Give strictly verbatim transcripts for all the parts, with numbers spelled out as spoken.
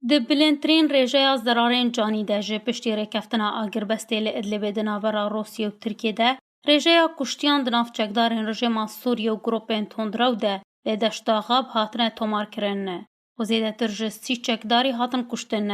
Di bilindtirîn rêjeya zerarên canî de ji piştî rêkeftina agirbestê li Idlibê di navbera Rûsya û Tirkiyê de, rêjeya kuştiyan di nav çekdarên rejîma Sûriyê û grûpên tundrew de li Deşta Xab hatine tomarkirin û zêdetir ji sî çekdarî hatin kuştin.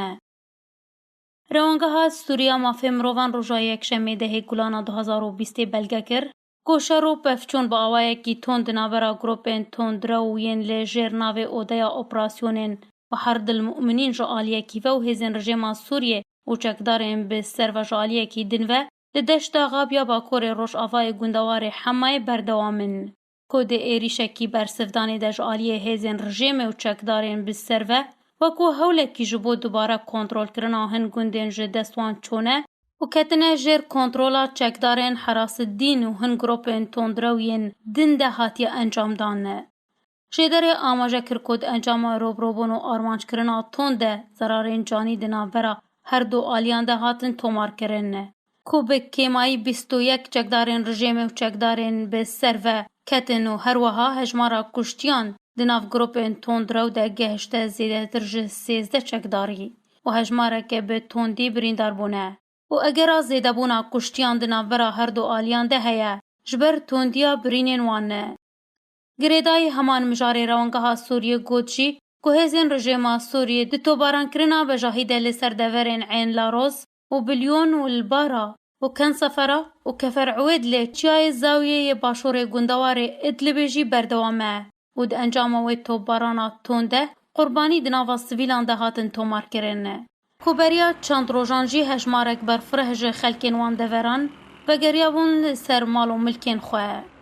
Rewangeha Sûriya Mafê Mirovan roja Yekşemê dehê Gulana du hazar û bîstê belge kir ku şer û pevçûn bi awayekî tund di navbera grûpên tundrew yên li jêr navê Odeya Operasyonên Behar Dil Mu'minîn ji aliyekî ve û hêzên rejîma Sûriyê û çekdarên bi ser ve ji aliyekî din ve li Deşta Xab ya Bakurê Rojavayê gundewarê Hemayê berdewam in. Ku di êrîşekî bersivdanê de ji aliyê hêzên rejîmê û çekdarên bi ser ve, wekû hewlekî ji bo dubare kontrolkirina hin gundên ji dest wan çûne û ketine jêr kontrola çekdarên Herasidîn û hin grûpên tundrew yên din de hatiye encamdan. Jêderê amaje kir ku di encama rûbirûbûn û armanckirina tund de zerarên canî di navbera her du aliyan de hatin tomarkirin. Ku bi kêmayî bîst û yek çekdarên rejîmê û çekdarên bi ser ve ketin û herwiha hejmara kuştiyan di nav grûpên tundrew de gehişte zêdetir ji sêzdeh çekdarî û hejmareke bi tundî birîndar bûne û egera zêdebûna kuştiyan di navbera her du aliyan de heye, ji ber tundiya birînên wan e. Girêdayî heman mijarê Rewangeha Sûriyê got jî ku hêzên rejîma Sûriyê di topbarankirina bejahî de li ser deverên Ên Laroz û Bilyon û Lbara û Kensefera û Kefer Ewêd li çiyayê Zawiyê yê başûrê gundewarê Idlibê jî berdewam e û di encama wê topbarana tund de qurbanî di nava sivîlan de hatin tomarkirin. Ku beriya çend rojan jî hejmarek berfireh ji xelkên wan deveran vegeriyabûn li ser mal û milkên xwe.